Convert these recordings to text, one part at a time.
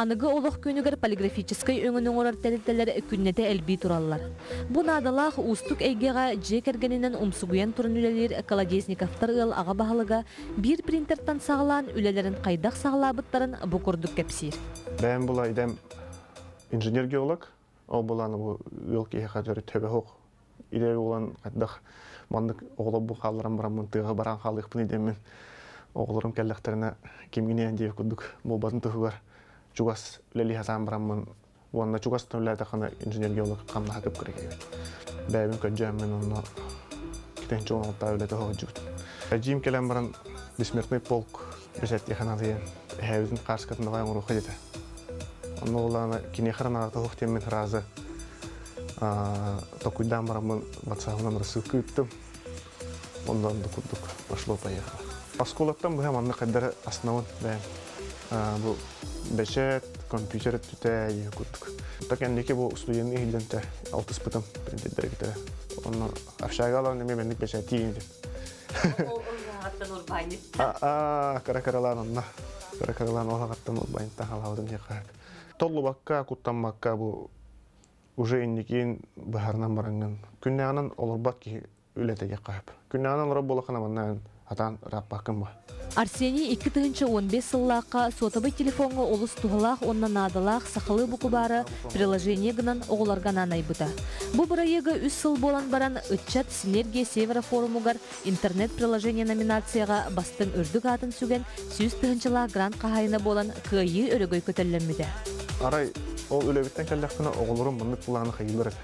Аныгы олох күнүгэр полиграфическай өҥөнү оҥорор тэрилтэлэр күннэтэ элбии тураллар. Бу наадалаах уустук эйгэҕэ дьиэ кэргэнинэн умсугуйан туран үлэлиир Колодезниковтар ыал аҕа баһылыга биир принтертан саҕалаан үлэлэрин хайдах саҕалаабыттарын бу курдук кэпсиир. Бэйэм була идэм инженер-геолог, ол булан бу ыал киһиэхэ төрүт төбө суох идэ буолан хайдах маннык оҕолорбун хаалларан бараммын тыаҕа баран хаалыахпын идэммин оҕолорум кэллэхтэринэ кимҥиниэн диэбит курдук буолбатын туһугар чугас үлэлии сатаан бараммын уонна чугас үлэлээтэххинэ инженер-геолог хамнаһа кып-кыра кэлбит. Бэйэбин көрдьөөммүн онно китэн чуган үлэтэ сылдьыбыт. Эдьиим кэлэн баран бессмертный полк бэчээттиэхэ наадыйан эһээбитин хаарскатын давай оҥоруохха диэтэ. Онно буоллаҕына киниэхэ эрэ наадата суох диэммин сразу токуйдаан бараммын ватсабынан рассылка ыыттым. Онно курдук пошло-поехало. Оскуолаттан быһа маннык хайдары основын бэйэм. Бу бэчээт, компьютер өттүтэ диэн курдук. Так кэнники бу студенты иһиллэнтэ алтыспытым принтердэргитэ. Онно общага алан эмиэ маннык бэчээттиин диэн. Ол аҕаттан урбаанньыт. Аа, кыра-кыралаан онно. Кыра-кыралаан ол аҕаттан урбаанньыттан халаабытым диэххэ. Толлубакка, куттаммакка бу уже инникиин быһаарынан бараҥҥын күннээҕинэн олорбот киһи үлэтэ диэххэ сөп. Күннээҕинэн олорор буоллаххына манна атаан ырааппаккын бу. Арсений 2015 сыллаахха суотабай телефоҥҥа олус туһалаах уонна наадалаах сахалыы букубаары приложение гынан оҕолорго анаан айбыта. Бу бырайыагы үс сыл буолан баран ыччат Синергия Севера форумугар интернет-приложение номинацияҕа бастыҥ үрдүк аатын сүгэн 100 тыһыынчалаах грант хаһаайына буолан кыайыы өрөгөй көтөллөммүтэ. Арай ол үлэбиттэн кэллэхпинэ оҕолорум маннык планы хайыылар этэ.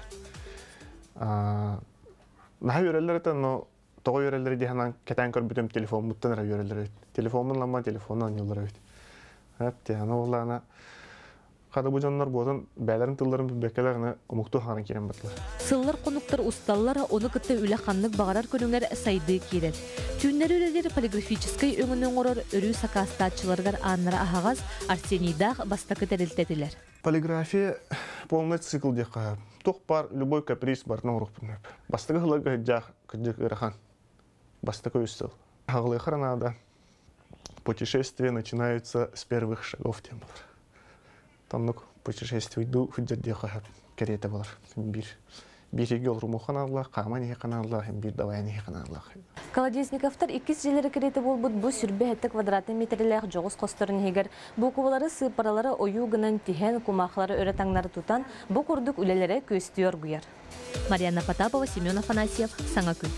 Наһаа үөрэллэр этэ, но тоҕо үөрэллэр дии санаан кэтээн көрбүтүм телефоммуттан эрэ үөрэллэр эбит. Телефоммун ламма телефонун оонньууллар эбит. Эп аны буоллаҕына хата бу дьоннор буотун бэйэлэрин тылларын билбэккэлэр аны омуктуу хаҥаран киирэн бардылар. Сыллар хонуктар усталлар, ону кытта үлэ ханнык баҕарар көрүҥэр сайдыы киирэр. Түүннэри үлэлиир полиграфическай өҥөнү оҥорор өрүү сакаастааччыларыгар ааннара аһаҕас Арсенийдаах бастакы тэрилтэтилэр. Полиграфия полный цикл диэххэ туох баар любой каприз барытын оҥоруохпун сөп. Бастакы сылларга сылдьаах кырдьык ыарахан. Бастакы 3 сыл. Хаҕылыахара наада. Путешествие начинаются с первых шагов диэн болар. Тоннук путешествуйду сылдьар диэххэ сөп кэриэтэ болар. Биир бииргэ олорумуха нааллаах, хааман иһи ханааллаах, биир давайан иһи ханааллаах. Колодезниковтар иккис дьиэлэрэ кэриэтэ буолбут бу 27 квадратный метрэлээх дьоҕус хосторун иһигэр буукубалары сыыппаралары ойуу гынан тиһэн, кумаахлары өрө таҥнары тутан, бу курдук үлэлэрэ күөстүү оргуйар. Марьяна Потапова, Семен Афанасьев, Саҥа күн.